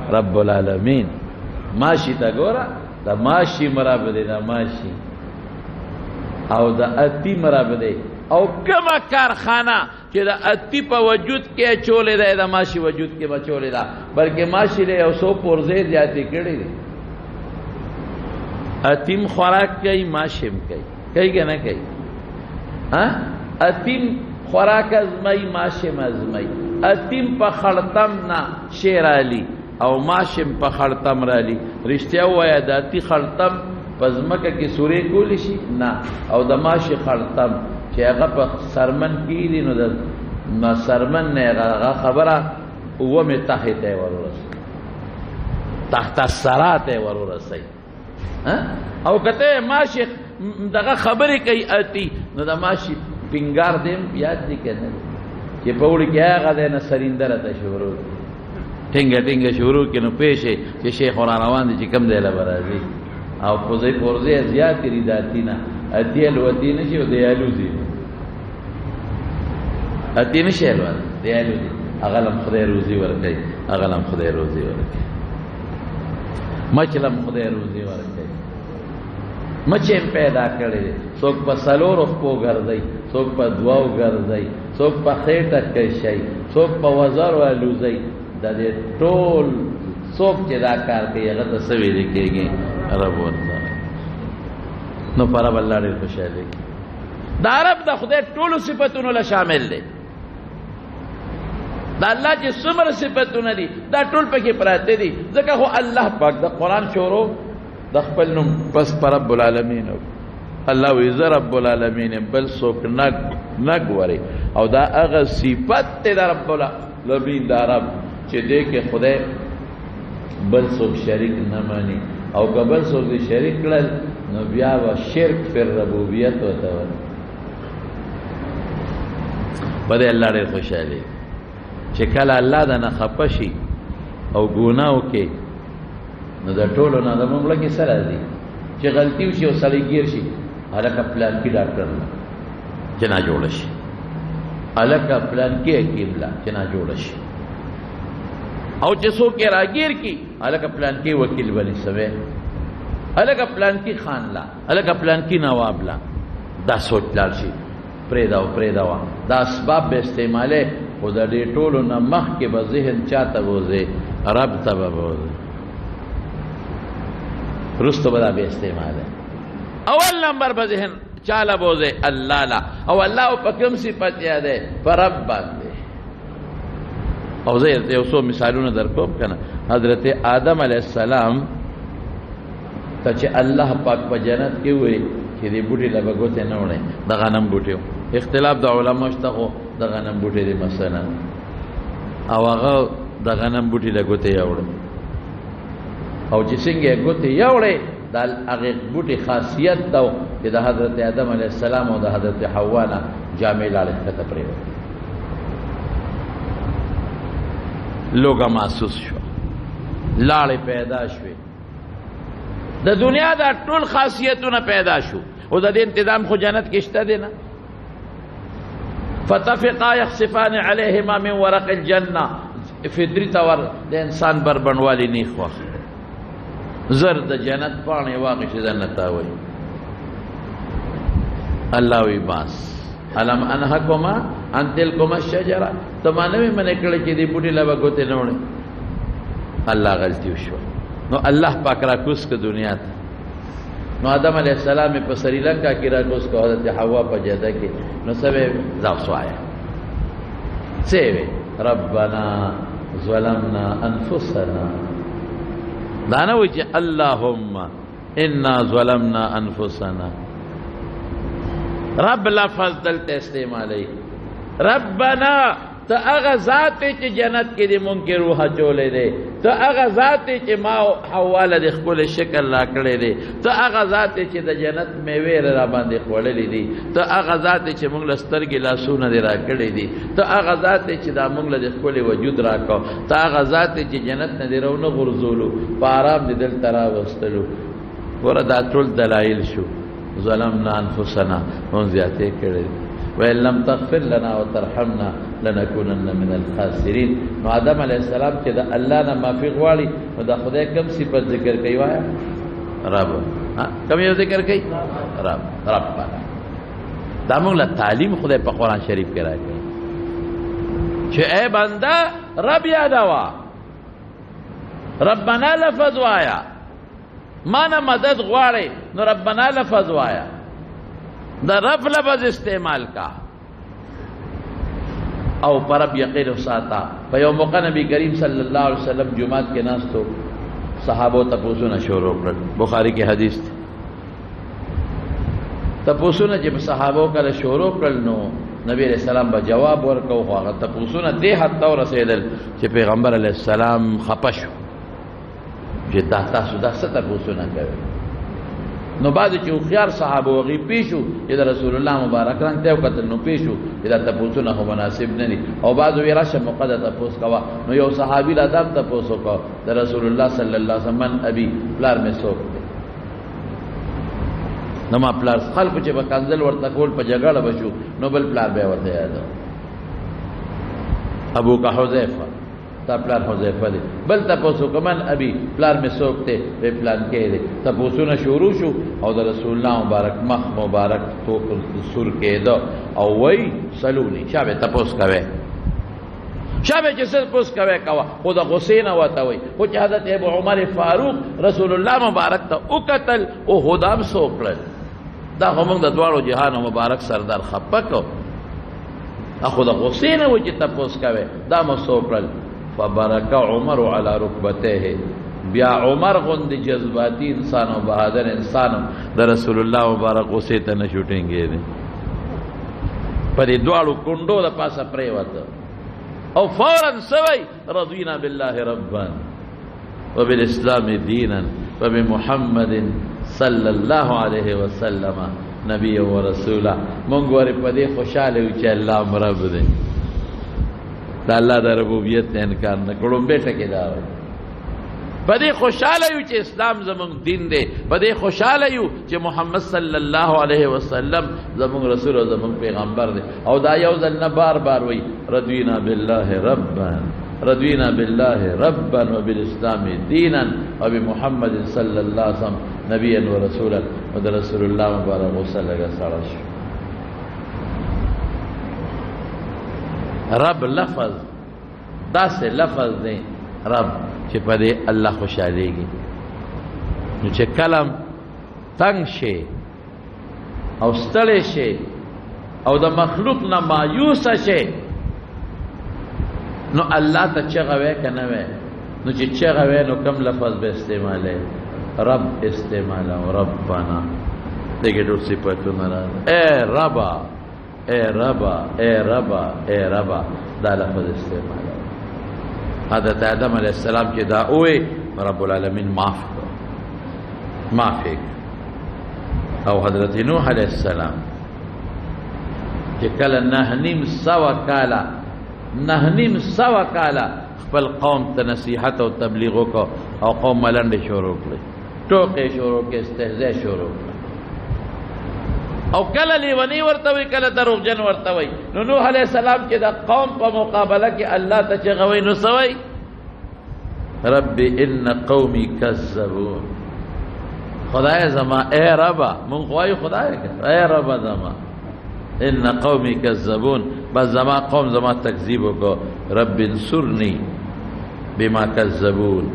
رب العالمین. ماشي ته ګوره، د ماشي مراب دی، د ماشي او د اتی مراب دی. او کومه کارخانه چې د اتی په وجود کې اچولې ده، د ماشي وجود کې اچولې ده، بلکې ماشي له یو څو پرزې زیاتې کړې دي. اتیم خوراک کوي، ماشیم کوي، کوي که نه کوي؟ ها، اتیم خوراک ازمایي، ماشیم ازمایي. اتیم په خړتم نه شی رالی او ماشم په خړتم رالی. رښتیا ووایه، د اتي خړتم په ځمکه کې سورې کولی شي؟ نه. او د ماشي خړتم چې هغه په سرمن کېږي، نو د سرمن نه هغه خبره اوومې تخې ته یې ور ورسوي، تحت الثرا ته یې ور ورسوي. او که ته ماشي دغه خبرې کوي اتي، نو د ماشي پنګار دې هم یاد دي که نه دي چې په اوړي کې هغه دی نه سریندره ته شروع کړي، ټینګه ټینګه شروع کړي، نو پوه شي چې شیخ را روان دی چې کوم ځای له به راځي. او پوزې پورزې زیاتې دي د اتي نه، اتي الوتي نه شي او دی الوځي، اتي نه شي الوتی، دی الوځي. هغه لم خدای روزي ورکوي، هغه لم خدای روزي ورکوي، مچ لم خدای روزي ورکوي. مچ یې پیدا کړی دی، څوک په څلورو خپو ګرځي، څوک په دوو ګرځي، څوک په خېټه کشي، څوک په وزرو الوځي. د دې ټول څوک چې دا کار کوي هغه ته څه ویل کېږي؟ رب ورته. نو په رب الله ډېر خوشحالېږي. دا رب د خدای ټولو صفتونو له شامل دی. دا الله چې څومره صفتونه دي دا ټول پکې پراته دي. ځکه خو الله پاک د قرآن شروع د خپل نوم پس پر رب العالمین. الله وی زه رب العالمین، بل څوک نه ګوري. او دا هغه صفت دی د رب العالمین، دا رب چې دې کې خدای بل څوک شریک نه مانی. او که بل څوک دې شریک کړل نو بیا به شرک فی الربوبیت ورته وایي. په دې الله ډېر خوشحالېږي چې کله الله د نه خفه شي او ګناه وکړي، نو د ټولو نه د موږ لکه څه راځي چې غلطي وشي او سړی ګیر شي، هلکه پلانکي ډاکټر له چې نه جوړه شي، هلکه پلانکي حکیم له چې نه جوړه شي، او چې څوک یې راګیر کړي، هلکه پلانکي وکیل بني سوی، هلکه پلانکي خان له، هلکه پلانکي نواب له. دا سوچ لاړ شي، پرېږده او پرېږده وه. دا اسباب به استعمالوې، خو د دې ټولو نه مخکې به ذهن چا ته بوځې؟ رب ته به بوځې. وروسته به دا به استعمالوې. اول نمبر به ذهن چا له بوځې؟ الله له. او الله په کوم صفت یادوې؟ په رب باندې. او زه یو څو مثالونه در کوم که نه. حضرت آدم علیه السلام ته چې الله پاک په جنت کې وویل چې دې بوټي له به ګوتې نه وړې، د غنم بوټی و. اختلاف د علماو شته، خو د غنم بوټی دی مثلا، او هغه د غنم بوټي له ګوتې یوړې، او چې څنګه یې ګوتې یوړې، د هغې بوټي خاصیت دا و چې د حضرت آدم علیه السلام او د حضرت حوا نه جامې لاړې ښکته پرېوتې، لوږه محسوس شوه، لاړې پیدا شوې، د دنیا دا ټول خاصیتونه پیدا شو. او د دې انتظام خو جنت کې شته دی نه. فتفقا یخصفان علیهما من ورق الجنه، فطري طور د انسان بربنډوالي نه خوښ، زر د جنت پاڼې واخیستې جنت ته وایي. الله وی باس الم انهکما عن تلکما الشجره، ته ما نه وې منع کړی چې دې بوټي له به ګوتې نه وړې. الله غلطي وشوه، نو الله پاک راکوز که دنیا ته. نو آدم علیه السلام په سریلانکا کې راکوز که، حضرت حوا په جده کې. نو څه وې؟ ځه وسوایه. څه وې؟ ربنا ظلمنا انفسنا. دا نه وایي چې اللهم انا ظلمنا انفسنا. رب لفظ دلته استعمالوي، ربنا ته هغه ذات چې جنت کې دې مونږ کې روح اچولی دی، ته هغه ذات چې ما او حوا له دې ښکلی شکل راکړی دی، ته هغه ذات چې د جنت میوې را باندې خوړلې دي، ته هغه ذات چې مونږ له سترګې لاسونه دې راکړي دي، ته هغه ذات چې دا مونږ له دې ښکلی وجود راکړ، ته هغه ذات چې جنت نه دې راونه غورځولو، په آرام دې دلته راوستلو. ګوره دا ټول دلایل شو. ظلمنا انفسنا، مونږ زیاتې کړې. وَإِن لَمْ تَغْفِرْ لَنَا وَتَرْحَمْنَا لَنَكُونَنَّ مِنَ الْخَاسِرِينَ. نو آدم علیہ السلام چې د الله نه معافي غواړي نو د خدای کوم صفت ذکر کوي؟ وایا رب. کوم یو ذکر کوي؟ رب. ربنا. دا موږ له تعلیم خدای په قرآن شریف کې راکوي چې ای بنده رب یادوه، ربنا لفظ وایا، ما نه مدد غواړې نو ربنا لفظ وایا، د رب لفظ استعمال کا او پر رب یقین وساته. په یو موقع نبی کریم صلی الله علیه وسلم جومات کې ناست و، صحابو تپوسونه شروع کړل. بخاري کې حدیث دی. تپوسونه چې صحابو کله شروع کړل نو نبی علیہ السلام به جواب ورکاو، خو هغه تپوسونه دې حد ته ورسېدل چې پیغمبر علیه السلام خپه شو چې دا تاسو دا څه تپوسونه کوئ. نو بعضې چې هوښیار صحابو هغې پوه شو چې د رسول الله مبارک رنګ ته یې وکتل نو پوه شو چې دا تپوسونه خو مناسب نه دي، او بعضو ویې راشه موقع ده تپوس کوه. نو یو صحابي لا دام تپوس وکړ د رسول الله صلی الله علیه وسلم، من ابي، پلار مې څوک دی؟ نو ما پلار خلکو چې به کنځل ورته کول په جګړه به شو نو بل پلار به یې ورته یادو، ابوک حذیفه، تا پلار حذیفه دی. بل تپوس وکړه من ابي، پلار مې څوک دی؟ وی پلان کې دی. تپوسونه شروع شو او د رسول الله مبارک مخ مبارک سور کېده او وی سلوني، شابه تپوس کوي، شابه چې څه تپوس کوي کوه، خو د غصې نه ورته وایي. خو چې حضرت ابو عمر فاروق رسول الله مبارک ته وکتل او هدام څه وکړل، دا خو موږ د دواړو جهانو مبارک سردار خپه کړو، خو د غصې نه و چې تپوس کوي، دا مو څه وکړل. فبرک عمر علی رکبتيه، بیا عمر غوندې جذباتي انسان او بهادر انسان د رسول الله مبارک غصې ته نه شو ټینګېدی، په دې دواړو کونډو د پاسه پرېوته او فوراً څه وایي؟ رضینا بالله ربا وبالاسلام دینا وبمحمد صلی الله علیه وسلم نبی ورسولا. مونږ ورې په دې خوشحاله یو چې الله مو رب دی، د الله د ربوبیت نه انکار نه کړو. لومبی ټکی دا وایي، په دې خوشحاله یو چې اسلام زمونږ دین دی، په دې خوشحاله یو چې محمد صلی الله علیه وسلم زمونږ رسول او زمونږ پیغمبر دی. او دا یو ځل نه بار بار وایي رضینا بالله ربا، رضینا بالله ربا وبالاسلام دینا وبمحمد صلی الله علیه وسلم نبیا ورسولا. او د رسول الله مبارک غوسه لږه سړه شوه. رب لفظ داسې لفظ دی رب چې په دې الله خوشحالېږي. نو چې کلم تنګ شي او ستړی شي او د مخلوق نه مایوسه شي نو الله ته چغه وایې که نه وایې؟ نو چې چغه وایې نو کوم لفظ به استعمالوې؟ رب استعمالوه، ربنا. دې کې ټول صفتونه راغلي، ای ربا، ای ربا، ای ربا، ای ربا، دا لفظ استعمالوه. حضرت آدم علیه السلام چې دا ووایي رب العالمین معاف کړ، معاف یې کړ. او حضرت نوح علیه السلام چې کله 950 کاله، 950 کاله خپل قوم ته نصیحت او تبلیغ وکړ او قوم ملنډې شروع کړې، ټوقې شروع کړې، استهزاء شروع کړې، او کله لیونی ورته وایي، کله دروغجن ورته وایي. نو نوح علیه السلام چې د قوم په مقابله کې الله ته چغه وایي نو څه وایي؟ رب ان قومي کذبون. خدای زما، ای ربا، مونږ وایو خدای که، ای ربا زما، ان قومي کذبون، بس زما قوم زما تکذیب وکړو، رب انصرني بما کذبون.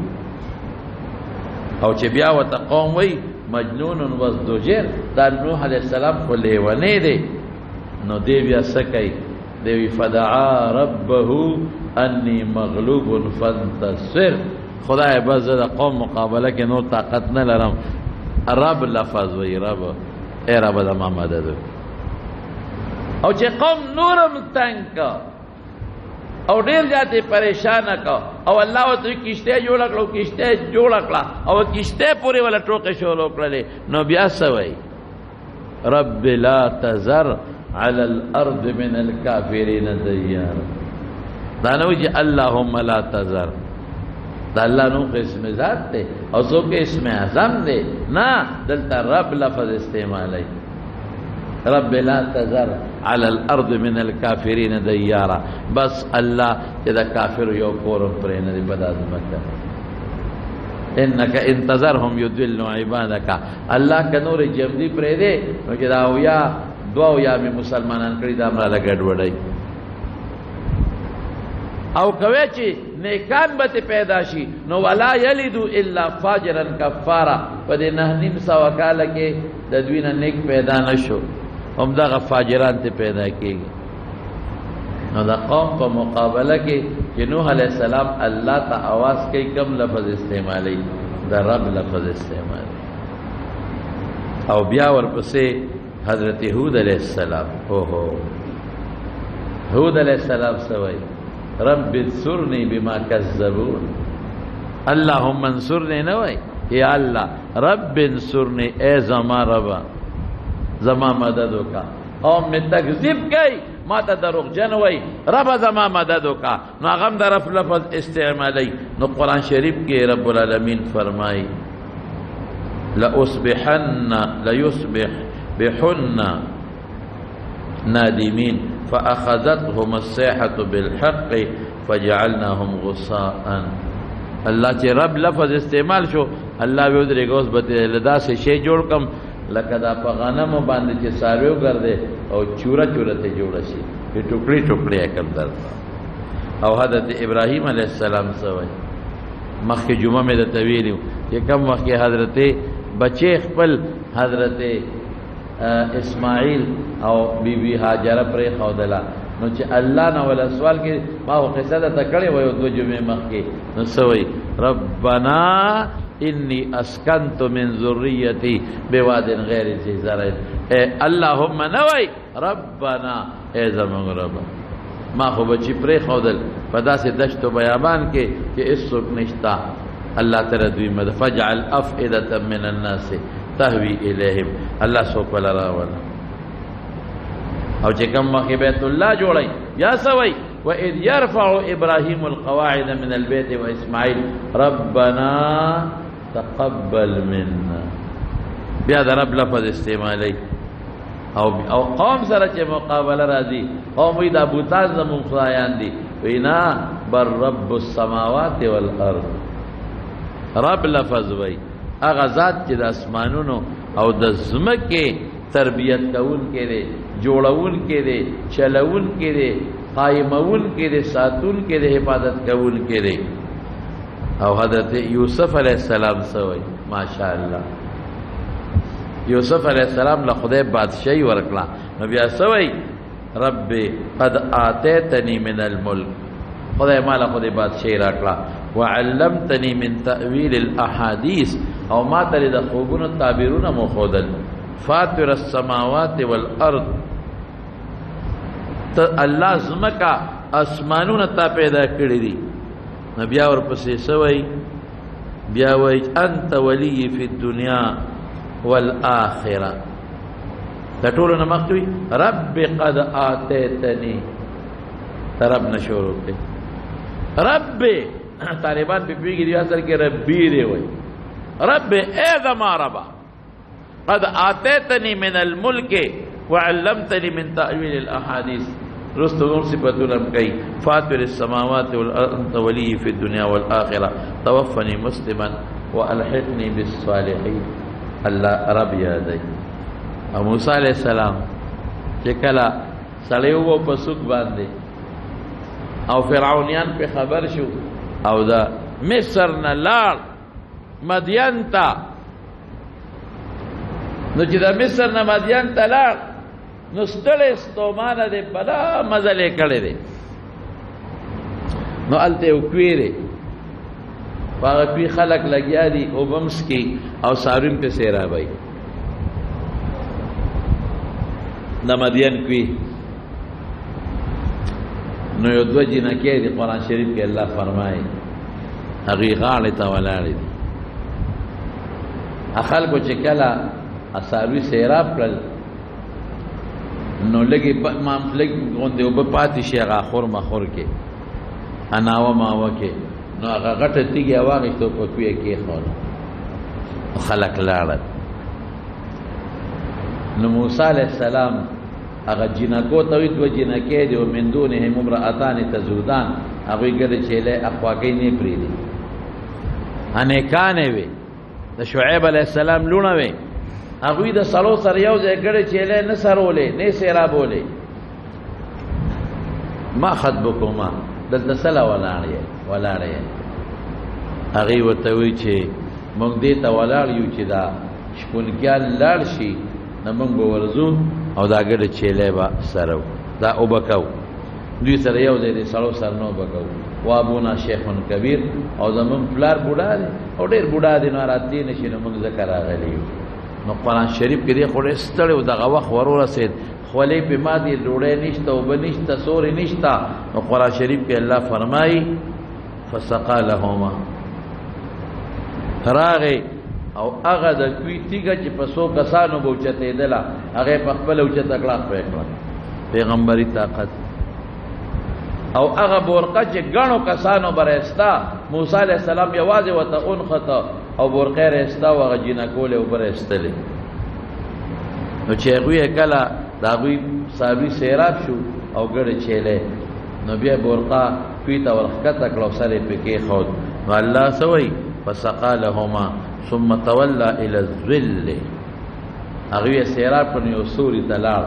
او چې بیا ورته قوم وایي مجنون وازدجر، دا نوح علیه السلام خو لیونی دی، نو دی بیا څه کوي؟ دی وی فدعا ربه انی مغلوب فانتصر. خدای بس زه د قوم مقابله کې نور طاقت نه لرم. رب لفظ وی، رب، ای رب د ما مدد وکړه. او چې قوم نورم تنګ کړ او ډېر زیات یې پریشانه کړ او الله ورته کښتۍ جوړه کړه، کښتۍ جوړه کړه او کښتۍ پورې وله ټوقې شروع کړلې، نو بیا څه وایي؟ رب لا تذر على الأرض من الكافرين ديارا. دا نه وایي چې اللهم لا تذر، دا الله نوم خو اسم ذات دی او څوک اسم اعظم دی، نه، دلته رب لفظ استعمالوي. رب لا تذر على الارض من الكافرين ديارا. بس الله چې دا کافر یو کورم پرې نه دی په دا ځمکه. انك ان تذرهم يضلوا عبادك. الله که نور جمدي پرې دی نو چې دا اویا دوه اویا مې مسلمانان کړي دا مراله ګډوډوي. او کوي چې نیکان به ترې پیدا شي نو ولا یلدو الا فاجرا کفارا. په دې 950 کاله کې د دوی نه نیک پیدا نه شو، همدغه فاجران ترې پیدا کېږي. نو د قوم په مقابله کې چې نوح علیه السلام الله ته آواز کوي کم لفظ استعمالوي؟ د رب لفظ استعمالوي. او بیا ورپسې حضرت هود علیه السلام، اوهو هود علیه السلام څه وایي؟ رب انصرني بما كذبون. اللهم انصرني نه وایي، یا الله رب انصرني، ای زما ربا زما مدد وکړه. قوم مې تکذیب کوي، ما ته دروغجن وایي، رب زما مدد وکړه. نو هغه هم د رب لفظ استعمالوي. نو قرآن شریف کې رب العالمین فرمایي لأصبحن ليصبح بحن نادمين فأخذتهم الصيحة بالحق فجعلناهم غصاء. الله چې رب لفظ استعمال شو، الله به ودرېږه اوس به ترې له داسې شی جوړ کړم لکه دا په غنمو باندې چې څاروي وګرځي او چوره چوره ترې جوړه شي، چې ټوکړې ټوکړې یې کړم درته. او حضرت ابراهیم علیه السلام څه وایي؟ مخکې جمعه مې درته ویلي وو چې کوم وخت کې حضرت بچی خپل حضرت اسماعیل او بی بی هاجره پرېښودله، نو چې الله نه ولا سوال کې ما خو قصه درته کړې وه یو دوه جمعې مخکې، نو څه وایي؟ ربنا انی اسکنت من ذریتی بواد غیر ذی زرع. اے اللهم نه وایي ربنا، ای زموږ رب، ما خو بچي پرېښودل په داسې دشت و بیابان کې چې هېڅوک نشته. الله تعالی دوی مد فاجعل افئدة من الناس تهوی الیهم. الله څوک ولا راوله. او چې کوم وخت بیت الله جوړی یا څه وایي؟ وإذ يرفع إبراهيم القواعد من البيت وإسماعيل ربنا تقبل منا. بیا د رب لفظ استعمالوي. او قوم سره چې مقابله راځي، قوم وایي دا بوتان زموږ خدایان دي، وایي نه بل رب السماوات والارض. رب لفظ وایي هغه ذات چې د اسمانونو او د ځمکې تربیت کوونکی دی، جوړونکی دی، چلوونکی دی، قایموونکی دی، ساتونکی دی، حفاظت کوونکی دی. او حضرت یوسف علیه السلام څه وایي؟ ماشاءالله یوسف علیه السلام له خدای بادشاهي ورکړه، نو بیا څه وایي؟ رب قد آتیتنی من الملک، خدای ما له خدای بادشاهي راکړه، وعلمتنی من تأویل الاحادیث، او ما ته د خوبونو تعبیرونه مو ښودل. فاطر السماوات والارض، ته الله ځمکه اسمانونه تا پیدا کړي دي. نو بیا ورپسې څه وایي؟ بیا وایي انت ولی فی الدنیا والآخرة. د ټولو نه مخکې وایي رب قد آتیتنی، ته رب نه شروع کړې. رب طالبان پې پوهېږي دی، اصل کې ربي دی وایي رب ای زما ربه قد آتیتنی من الملک وعلمتنی من تأویل الاحادیث. رستو نور صفتونه هم کوي فاطر السماوات والارض انت ولی فی الدنیا والآخرة توفنی مسلما والحقنی بالصالحین. الله رب یادوي. او موسی علیه السلام چې کله سړی وو په سوق باندې او فرعونیان په خبر شو او د مصر نه لاړ مدین ته، نو چې د مصر نه مدین ته لاړ نو ستړی ستومانه دی، بلا مزل یې کړی دی. نو هلته یو کوی دی، په هغه کوی خلک لګیا دي اوبه هم څکي او څاروي هم پرې سیرابوي. د مدین کوی نو یو دوه جینکۍ دي، قرآن شریف کې الله فرمایي هغوی غاړې ته ولاړې دي. خلکو چې کله څاروي سیراب کړل نو لږې لږ غوندې اوبه پاتې شي هغه اخور مخور کې اناوه ماوه کې، نو هغه غټه تیږه یې واخیسته او په کوی یې کېښوده. خلک لاړل. نو موسی علیه السلام هغه جینکو ته وی، دوه جینکې دي، ومن دونهم امرأتان تزودان، هغوی ګډې چیلې اخواګۍ نه پرېږدي. انیکانې وې، د شعیب علیه السلام لوڼه وې، هغوی د سړو سره یو ځای ګډې چیلې نه سرولې، نه سیرابولې. ما خطبکما، دلته څه ولاړ یې ولاړ یې؟ هغوی ورته وایي چې موږ دې ته ولاړ یو چې دا شپونکیان لاړ شي، نو موږ به ورځو او دا ګډه چیلې به سره دا اوبه کوو، دوی سره یو ځای د سړو سره نه اوبه کوو. وابونا شیخ کبیر، او زموږ پلار بوډا دی او ډېر بوډا دی، نو راتلی نه شي، نو موږ ځکه راغلي یو. نو قرآن شریف کې دی خو ډېر ستړی و، دغه وخت ور ورسېد، خولې پې ماتې، ډوډۍ نشته، اوبه نشته، سورې نشته. نو قرآن شریف کې الله فرمایي فسقا لهما، راغی او هغه د کوی تیږه چې په څو کسانو به اوچتېدله، هغه یې په خپله اوچته کړه، ښویه کړه. پیغمبري طاقت. او هغه بورقه چې ګڼو کسانو به راایسته، موسی علیه السلام یوازې ورته ونښته او بورقه یې راایسته او هغه جینکو له اوبه راایستلې. نو چې هغوی یې کله د هغوی څاروي سیراب شو او ګډې چیلې، نو بیا بورقه کوی ته ورښکته کړه او سر یې پرې کېښود. نو الله څه وایي؟ فسقا لهما ثم تولى الى الظل. هغوی یې سیراب کړ، نو یو سوري ته لاړ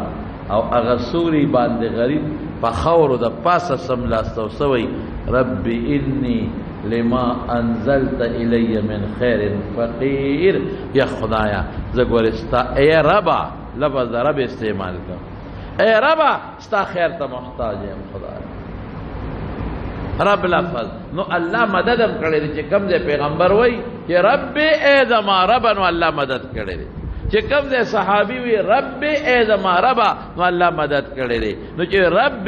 او هغه سوري باندې غریب په خاورو د پاسه سملاسته او څه وایي؟ رب انی لما انزلت الی من خیر فقیر. یا خدایا زه ګورې ستا، ای ربا، لفظ د رب استعمال کړه، ای ربا ستا خیر ته محتاج یم خدایا. رب لفظ، نو الله مدد هم کړی دی چې کوم ځای پیغمبر وایي چې رب ای زما رب، نو الله مدد کړی دی. چې کوم ځای صحابي وي رب ای زما رب، نو الله مدد کړی دی. نو چې رب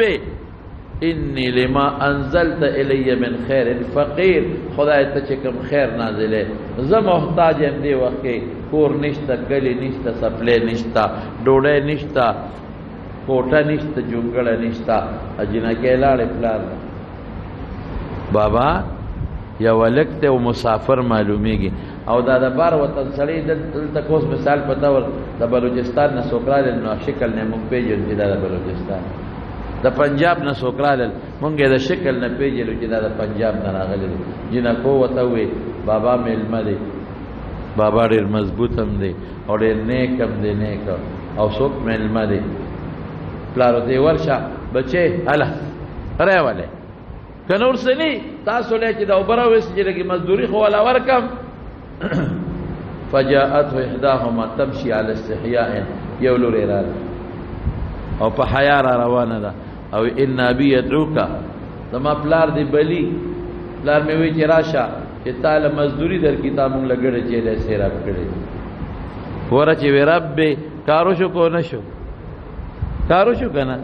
انی لما انزلت الی من خیر فقیر، خدای ته چې کوم خیر نازلې، زه محتاج یم دې وخت کې، کور نشته، کلی نشته، سپلی نشته، ډوډۍ نشته، کوټه نشته، جونګړه نشته. جینکۍ لاړې پلار ده، بابا یو هلک دی او مسافر معلومیږي، او دا د بار وطن سړی دلته کوس مثال په طور د بلوچستان نه څوک راغلل، نو شکل نه مونږ پېژنو چې دا د بلوچستان، د پنجاب نه څوک راغلل، مونږ یې د شکل نه پېژنو چې دا د پنجاب نه راغلی دی. جینکو ورته وویل بابا مېلمه دی، بابا ډېر مضبوط هم دی او ډېر نیک هم دی، نیک او څوک مېلمه دی. پلار ورته ورشه بچې هله راولې، که نور څه نه تاسو له چې دا اوبه راویستې چې لږې مزدوري خو ولا ورکړم. فجاءته احداهما تمشي على استحياء، یو لور یې راغله او په حیا را روانه ده، او ان ابي يدعوک، زما پلار دی بلی، پلار مې وایي چې راشه چې تا له مزدوري درکړي، تا مونږ له ګډې چیلې سیراب کړې. ګوره چې وی رب کار وشو که نه شو؟ کار وشو که نه؟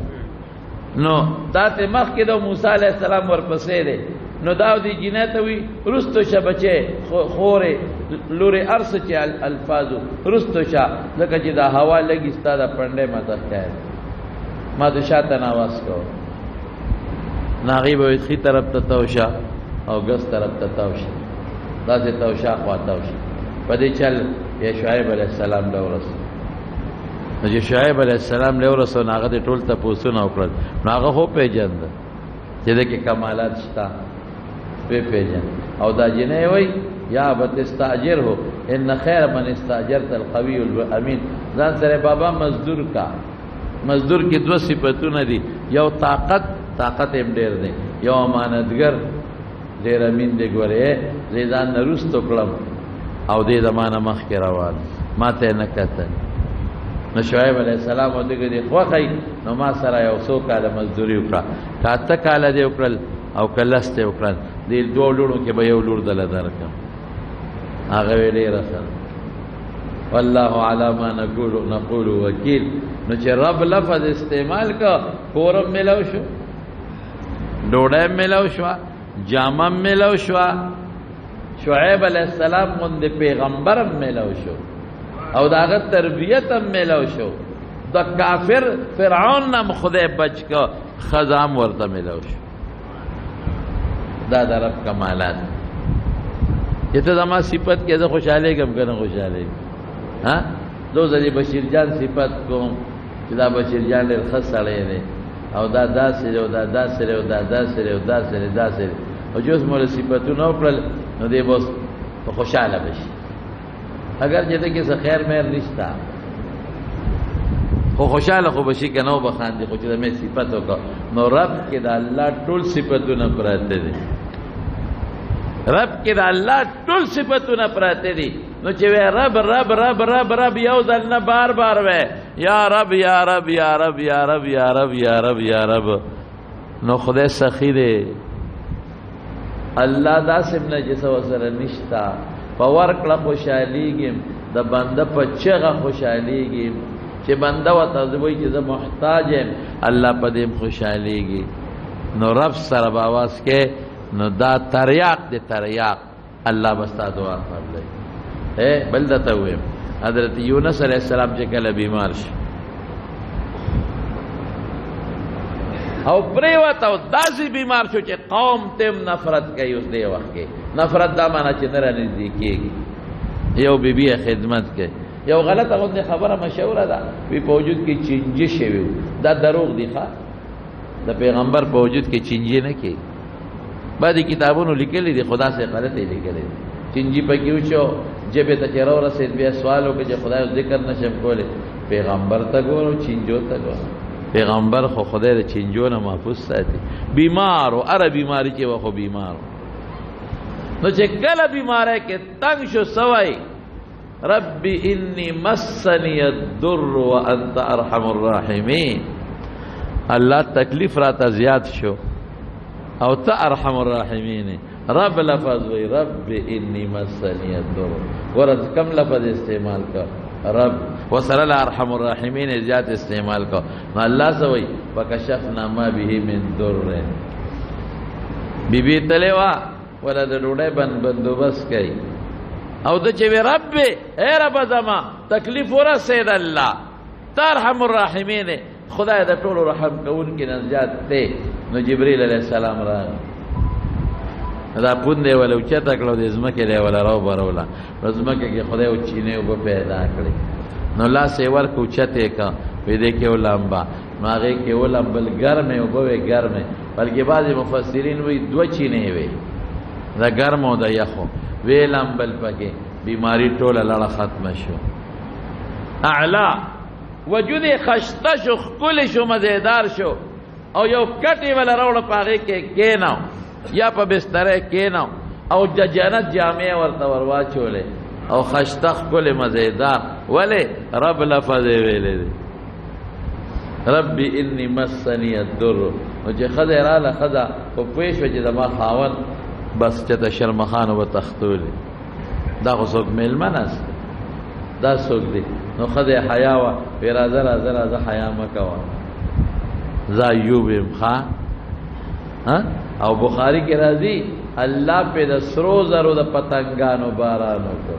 نو دا ته مخکې د موسی علیه السلام ورپسې دی، نو دا دې جینۍ ته وي وروستو شه بچې، خورې لورې هر څه چې الفاظو وروستو شه، ځکه چې دا هوا لګي ستا د پنډی ماته ښکاري، ما ته شاته ناواز کوه. نو هغې به وایي ښي طرف ته تاو شه او ګس طرف ته تاو شه، داسې تاو شه خوا تاو شه. په دې چل یې شعیب علیه السلام له ورسېد. نو چې شعیب علیه السلام له ورسېد، نو هغه دې ټول تپوسونه وکړل، نو هغه خو پېژنده چې ده کې کمالات شته، ویې پېژند. او دا جینۍ وایي یا ابت استاجره ان خیر من استاجرت القوی الامین. ځان سره بابا مزدور کا، مزدور کې دوه صفتونه دي، یو طاقت، طاقت یې هم ډېر دی، یو امانتګر ډېر امین دی. ګورې زه ځان نه وروستو کړم او دې زما نه مخکې روان، ما ته یې نه کتل. نو شعیب علیه السلام ورته دې خوښی، نو ما سره یو څو کاله مزدوري وکړه، که اته کاله دې وکړل او که لس دې وکړل، دې دوو لوڼو کې به یو لور دله درکړم. هغه ویې ډېره ښه ده، والله علی ما نقول وکیل. نو چې رب لفظ استعمال که، کور هم میلاو شو، ډوډۍ هم میلاو شوه، جامه هم میلاو شوه، شعیب علیه السلام غوندې پیغمبر هم میلاو شو، او د هغه تربیت هم میلاو شو، د کافر فرعون نه هم خدای بچ که، ښځه هم ورته میلاو شو. دا د رب کمالات چې ته زما صفت کې زه خوشحالېږم که نه خوشحالېږم؟ ها زه اوس د دې بشیر جان صفت کوم چې دا بشیر جان ډېر ښه سړی دی او دا داسې دی او دا داسې دی او دا داسې دی او داسې دی داسې دی، او چې اوس مو له صفتونه وکړل نو دی به اوس په خوشحاله به شي، اګر چې ده کې څه خیر میر نشته خو خوشحاله خو به شي که نه وبه خاندي، خو چې د مې صفت وکړه نو رب کې د الله ټول صفتونه پراته دي، رب کې د الله ټول صفتونه پراته دي. نو چې وی رب رب رب رب رب یو ځل نه بار بار وی یا رب یا رب یا رب یا رب یا رب یا رب یا رب، نو خدای سخي دی. الله داسې هم نه چې څه ورسره نشته، په ورکړه خوشحالېږم، د بنده په چغه خوشحالېږم، چې بنده ورته وایي چې زه محتاج یم، الله په دې هم خوشحالېږي. نو رب سره به اواز کې، نو دا تریاق دی، تریاق الله به ستا دعا قبلوي. بل درته ووایم، حضرت یونس علیه السلام چې کله بیمار شو او پریوت او داسې بیمار شو چې قوم ته هم نفرت کوي. اوس دې وخت کې نفرت دا معنا چې نه رانږدې کېږي، یو بیبي یې خدمت کوي. یو غلطه غوندې خبره مشهوره ده، وی په وجود کې چینجي شوي وو، دا دروغ دي. ښه، د پیغمبر په وجود کې چینجي نه کېږي، بعضې کتابونو لیکلي دي خو داسې غلط یې لیکلي دي. چینجي پکې وشو، ژبې ته چې راورسېد بیا سوال وکړ چې خدای ذکر نه شم کولی، پیغمبر ته ګورو چینجو ته ګورو، پیغمبر خو خدای د چینجو نه محفوظ ساتي. بیمار و، هره بیماري چې وه خو بیمار و. نو چې کله بیماری کې تنګ شو څه وایي؟ رب انی مسنی الضر وانت ارحم الراحمین. الله تکلیف راته زیات شو او ته ارحم الراحمین. رب لفظ وی، رب انی مسنی الضر، ګوره کم لفظ استعمال کړ، رب وسره له ارحم الراحمین زیات استعمال کړ. نو الله څه وایي؟ فکشفنا ما به من ضر. بیبي تلې وه ولا د ډوډۍ بندوبست کوي، او ده چې وی رب ای رب زما تکلیف ورسېد، الله ته ارحم الراحمین، خدای د ټولو رحم کوونکي نه زیات دی. نو جبرئیل علیه السلام راغی، دا پوندې ولا اوچته کړه، د ځمکې دی ولا راوبروله، نو ځمکه کې خدای وچینې اوبه پیدا کړې. نو لاس یې ورکړ اوچتې کړه، وی دې کې ولمبه، نو هغې کې ولمبل، ګرمې اوبه وې ګرمې، بلکې بعضې مفسرین وایي دوه چینې وې، د ګرمو او د یخو، ویې لمبل پکې، بیماری ټوله لړه ختمه شو. اعلی وجود یې خسته شو، ښکلی شو، مزیدار شو، او یو کټ یې وله راوړه، په هغې کې کښېناو یا په بستره یې کښېناو، او د جنت جامې ورته ورواچولې، او خسته ښکلی مزیدار. ولې؟ رب لفظ یې ویلی دی، رب انی مسنی الضر. نو چې ښځه یې راله، ښځه خو پوه شوه چې زما خاوند بس چې ته شرمخان وتښتولې، دا خو څوک مېلمه ناست دی، دا څوک دی؟ نو ښځه یې حیا وه، وی راځه راځه راځه، حیا مه کوه، زه ایوب یم. ښه، او بخاري کې راځي الله پې د سرو زرو د پتنګانو باران وکړ،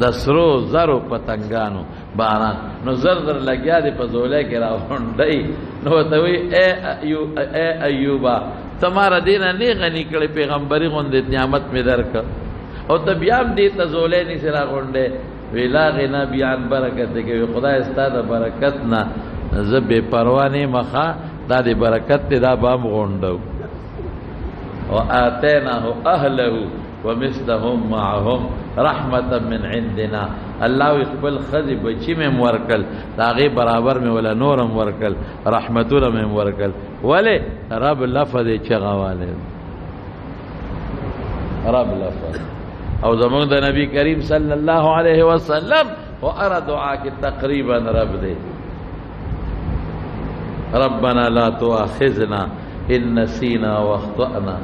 د سرو زرو پتنګانو باران. نو زر زر لګیا دی په ځولۍ کې راغونډوي، نو ورته وایي ای ایوبه، ته ما را دې نه نه غني کړې، پیغمبري غوندې نعمت مې درکړ، او ته بیا هم دې ته ځولۍ نیسې راغونډې. وی لا غنا بی عن برکتک، وی خدای ستا د برکت نه زه بې پروا نه یم، ښه دا د برکت دی، دا به هم غونډو. وآتیناه اهله ومثلهم معهم رحمة من عندنا. الله وی خپل ښځې بچي مې هم ورکړل، د هغې برابر مې وله نور هم ورکړل، رحمتونه مې هم ورکړل. ولې؟ رب لفظ یې چغه والی، رب لفظ. او زمونږ د نبی کریم صلی الله علیه وسلم خو هره دعا کې تقریبا رب دی. ربنا لا تؤاخذنا إن نسينا واخطأنا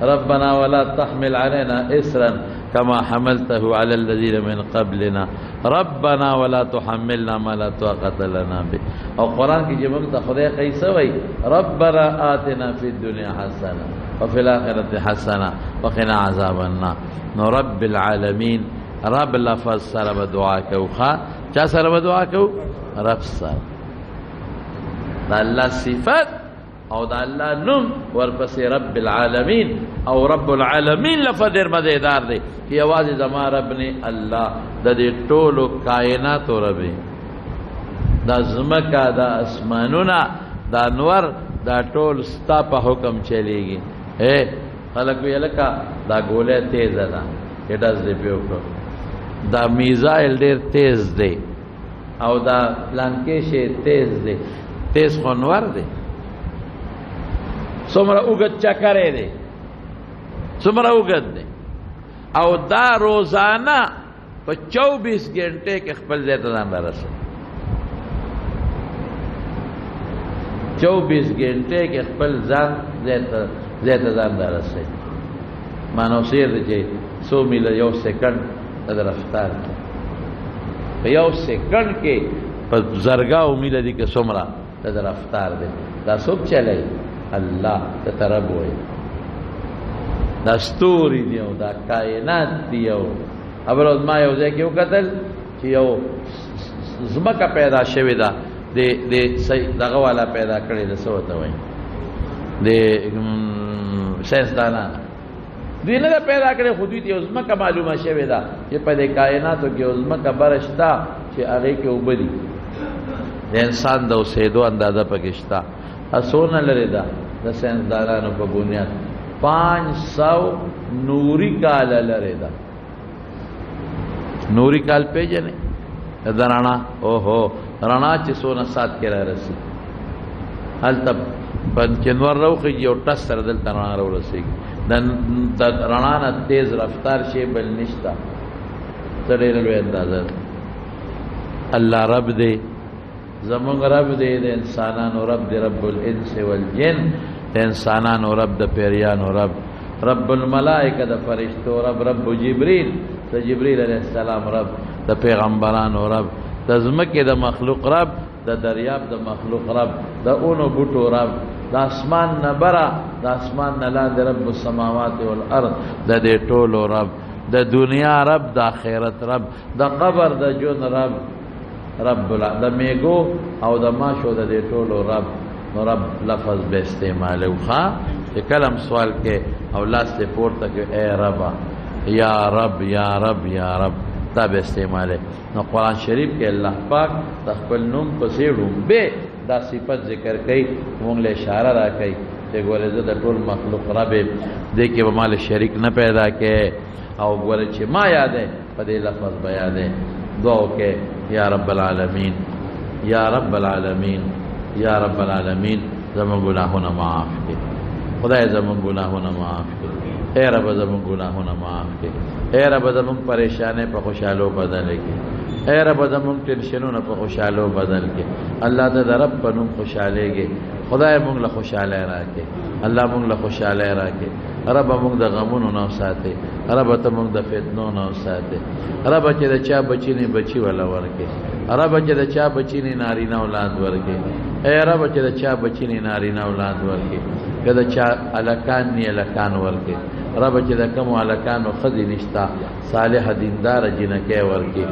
ربنا ولا تحمل علينا إصرا كما حملته على الذين من قبلنا ربنا ولا تحملنا ما لا طاقة لنا به. او قرآن کې چې موږ ته خدای قیصه وایي، ربنا آتنا في الدنيا حسنة وفي الآخرة حسنة وقنا عذاب النار. نو رب العالمین رب لفظ سره به دعا کوو. ښه، چا سره به دعا کوو؟ رب سره. د الله صفت او د الله نوم ورپسې رب العالمین. او رب العالمین لفظ ډېر مزیدار دی چې یوازې زما رب نه الله د دې ټولو کائناتو رب دی. دا ځمکه، دا اسمانونه، دا نور، دا ټول ستا په حکم چلیږي. خلک وایي لکه دا ګولی تیزه ده چې ډز دې پرې وکړو، دا میزایل ډېر تیز دی، او دا پلانکې شی تیز دی. تیز خو نور دی، څومره اوږد چکرې دی، څومره اوږد دی. او دا روزانه په 24 ګنټې کې خپل ځای ته ځان رارسوي. 24 ګنټې کې خپل ځان ځای ته ځان رارسوي. مانو سیر دی چې څو میله یو سیکنډ د رفتار دی، په یو سیکنډ کې په زرګاو میله دي که څومره د رفتار دی. دا څوک چلی؟ الله ته رب وایي. دا ستوري دی او دا کائنات دی. او بله ورځ ما یو ځای کې وکتل چې یو ځمکه پیدا شوې ده، د دغه والا پیدا کړې ده، څه ورته وایي، د ساینسدانان دوی نه ده پیدا کړې، خو دوی ته یو ځمکه معلومه شوې ده چې په دې کائناتو کې یو ځمکه بره شته چې هغې کې اوبه دي، د انسان د اوسېدو اندازه پکې شته. څونه لرې ده؟ د ساینسدانانو په بنیاد 500 نوري کاله لرې ده. نوري کال پېژنې؟ د رڼا، اوهو رڼا چې څونه ساعت کې را رسي، هلته چې نور راوخېږي یو ټس سره دلته رڼا راورسېږي. د رڼا نه تیز رفتار شی بل نشته. څه ډېره لویه اندازه ده. الله رب دی، زمونږ رب دی، د انسانانو رب دی، رب الانس والجن، د انسانانو رب، د پیریانو رب، رب الملائکه د فرشتو رب، رب جبریل د جبریل علیه السلام رب، د پیغمبرانو رب، د ځمکې د مخلوق رب، د دریاب د مخلوق رب، د اونو بوټو رب، د اسمان نه بره، د اسمان نه لاندې رب السماوات والارض، د دې ټولو رب، د دنیا رب، د آخرت رب، د قبر د ژوند رب، رب د میګو او د ماشو د دې ټولو رب. نو رب لفظ به استعمالو. ښه چې کله هم سوال کې او لاس دې پورته کړي، ای ربه، یا رب، یا رب، یا رب، دا به استعمالې. نو قرآن شریف کې الله پاک د خپل نوم پسې ړومبی دا صفت ذکر کوي، موږ له اشاره راکوي چې ګورې زه د ټول مخلوق رب یم، دې کې به ما له شریک نه پیدا کړې، او ګورې چې ما یادې په دې لفظ به یادې. دعا وکړئ، یا رب العالمین، یا رب العالمین، یا رب العالمین، زموږ ګناهونه معاف کړې. خدای زموږ ګناهونه معاف کړې. ای رب زموږ ګناهونه معاف کړې. ای رب زموږ پریشانۍ په خوشحالو بدل کړې. ای رب زموږ ټینشنونه په خوشحالو بدل کړې. الله ته د رب په نوم خوشحالېږي. خدای موږ له خوشحالۍ راکړې. الله موږ له خوشحالۍ راکړې. رب موږ د غمونو نه وساتې. رب ته موږ د فتنو نه وساتې. رب چې د چا بچی نه بچی ولا ورکې. رب چې د چا بچی نه نارینه اولاد ورکې. ای رب چې د چا بچی نه نارینه اولاد ورکې. که د چا هلکان نه هلکان ورکې. رب چې د کومو هلکانو ښځې نشته صالح دینداره جینکۍ ورکې.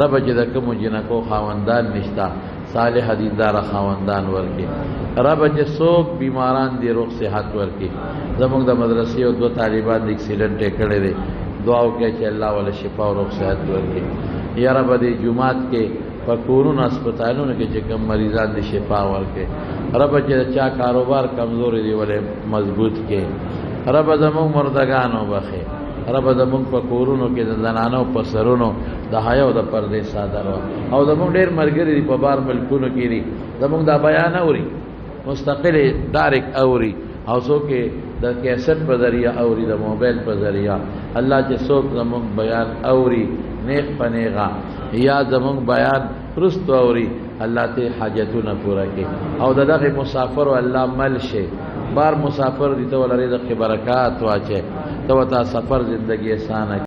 رب چې د کومو جینکو خاوندان نشته صالح دینداره خاوندان ورکې. رب چې څوک بیماران دي روغ صحت ورکې. زموږ د مدرسې یو دوه طالبان د اکسیډنټ یې کړی دی، دعا وکړئ چې الله وله شفا او روغ صحت ورکړي. یا رب دې جومات کې په کورونو هسپتالونو کې چې کوم مریضان دي شفا ورکړي. رب چې د چا کاروبار کمزوري دی ولې مضبوط کړي. رب زموږ مردګان وبخښي. رب زموږ په کورونو کې د زنانو په سرونو د حیا او د پردې څادر وه. او زموږ ډېر ملګري دي په بار ملکونو کې دي، زموږ دا بیان اوري، مستقل ډایرک اوري، او څوک یې د کیسټ په ذریعه اوري، د موبایل په ذریعه. الله چې څوک زموږ بیان اوري نیغ په نیغه یا زموږ بیان وروستو اوري، الله ته حاجتونه پوره کړي. او د دغه مسافرو الله مل شي. بار مسافر دي ته ولري رزق کې برکات واچي، ته ورته سفر زندګي اسانه.